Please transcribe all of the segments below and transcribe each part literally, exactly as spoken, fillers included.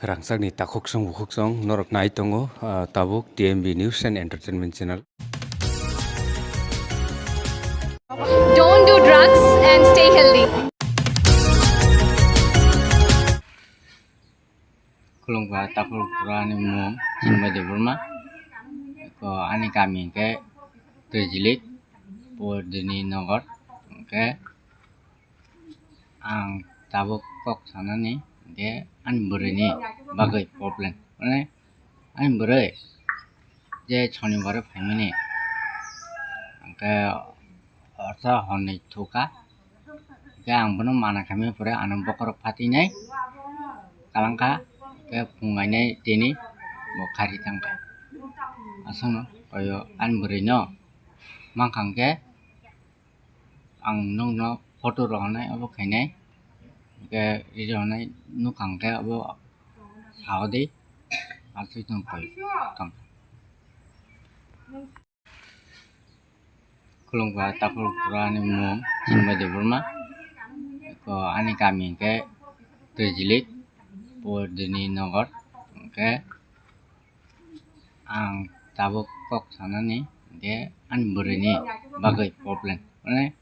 Rangchakni takhuksong bukhuksong norok nai tongo, ah, tabuk T M B News and Entertainment Channel. Don't do drugs and stay healthy. Khulumkha takhuk bura ani mung Chinmay Debbarma. Eko ani kami hwnkhe Twijilik, Purdini Nagar. Hwnkhe ang tabuk kok sanani hwnkhe ani bwrwini bagwi problem. Mane ani bwrwi je Shonibar o phaimani hwnkhe orsa horni thuka. Hwnkhe ang bono mana khaimani pore ano bokhorok phatwi nai kalangkha, hwnkhe phung ainai tini bo khari thangkha. Aswkno koyo ani bwrwino mankha hwnkhe ang nokno photo rohornai abo khainai, hwnkhe ri rohornai nukha hwnkhe abo saudi aswk tong koi tong. Khulumkha takhuk bura ani mung Chinmay Debbarma. Eko ani kami hwnkhe Twijilik, Purdini Nagar. Hwnkhe ang tabuk kok sanani hwnkhe ani bwrwini bagwi problem. Mane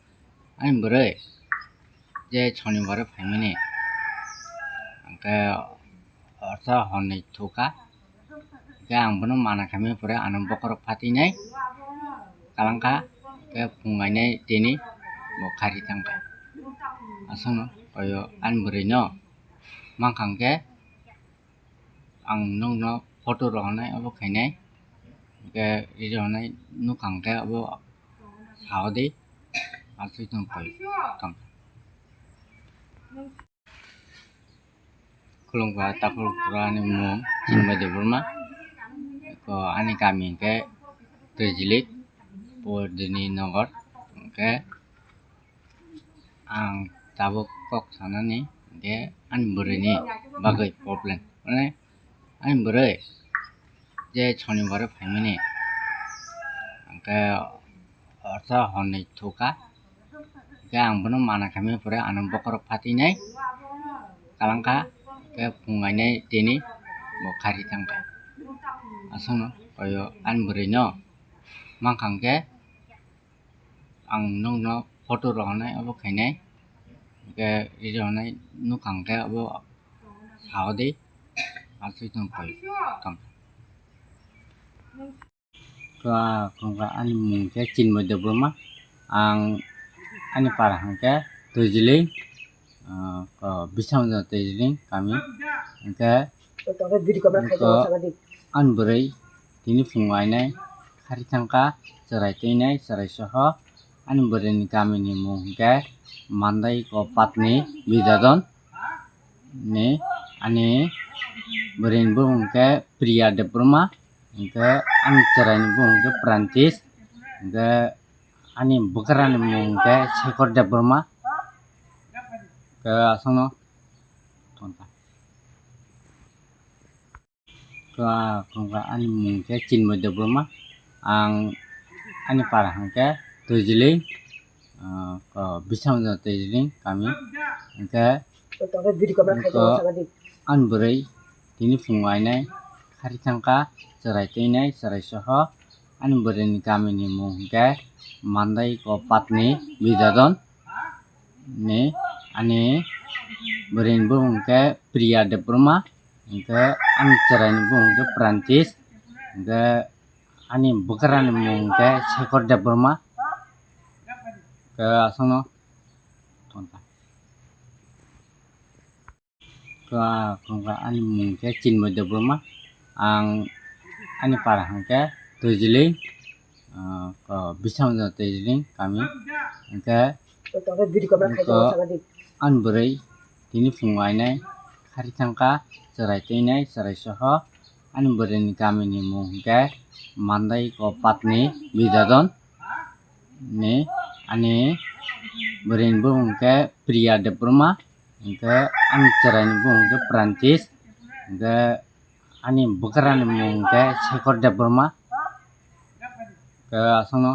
ani bwrwi je Shonibar o phaimani hwnkhe orsa horni thuka. Hwnkhe ang bono mana khaimani pore ano bokhorok phatwi nai kalangkha, hwnkhe phung ainai tini bo khari thangkha. Aswkno koyo ani bwrwino mankha hwnkhe ang nokno photo rohornai abo khainai, hwnkhe ri rohornai nukha hwnkhe abo saudi aswk tong koi tong. Khulumkha takhuk bura ani mung Chinmay Debbarma. Eko ani kami hwnkhe Twijilik, Purdini Nagar. Hwnkhe ang tabuk kok sanani hwnkhe ani bwrwini bagwi problem. Mane ani bwrwi je Shonibar o phaimani hwnkhe orsa horni thuka. Hwnkhe ang bono mana khaimani pore ano bokhorok phatwi nai kalangkha, hwnkhe phung ainai tini bo khari thangkha. Aswkno koyo ani bwrwino mankha hwnkhe ang nokno photo rohornai abo khainai, hwnkhe ri rohornai nukha hwnkhe abo saudi aswk tong koi tong. To a khulumkha ani mung khe Chinmay Debbarma. Ang ani para hwnkhe Twijiling, ah, ko Biswanath Twijiling kami. Hwnkhe ani bwrwi tini phungo ainai khari thangkha, chwrai twinai, chwrai soho. Ani bwrwini kamini mung hwnkhe Mandai ko Patni Bidadon. Ni ani bwrwini bumung khe Priya Debbarma, hwnkhe ani chwraini bumung khe Prantis, hwnkhe ani bwkrani bumung khe Shekhar Debbarma. Khe aswkno thangkha. Khe a khulumkha ani mung khe Chinmay Debbarma. Ang ani para hwnkhe Twijiling, ah, ko Biswanath Twijiling kami. Hwnkhe ani bwrwi tini phungo ainai khari thangkha, chwrai twinai, chwrai soho. Ani bwrwini kamini mung hwnkhe Mandai ko Patni Bidadon. Ni ani bwrwini bumung khe Priya Debbarma, hwnkhe ani chwraini bumung khe Prantis, hwnkhe ani bwkrani bumung khe Shekhar Debbarma. Khe aswkno thangkha. To a khulumkha ani mung khe Chinmay Debbarma. Ang ani para hwnkhe Twijiling, ah, ko Biswanath Twijiling kami. Hwnkhe ani bwrwi tini phungo ainai khari thangkha, chwrai twinai, chwrai soho. Ani bwrwini kamini mung hwnkhe Mandai ko Patni Bidadon. Ni ani bwrwini bumung khe Priya Debbarma, hwnkhe ani chwraini bumung khe Prantis, hwnkhe ani bwkrani bumung khe Shekhar Debbarma. Khe aswkno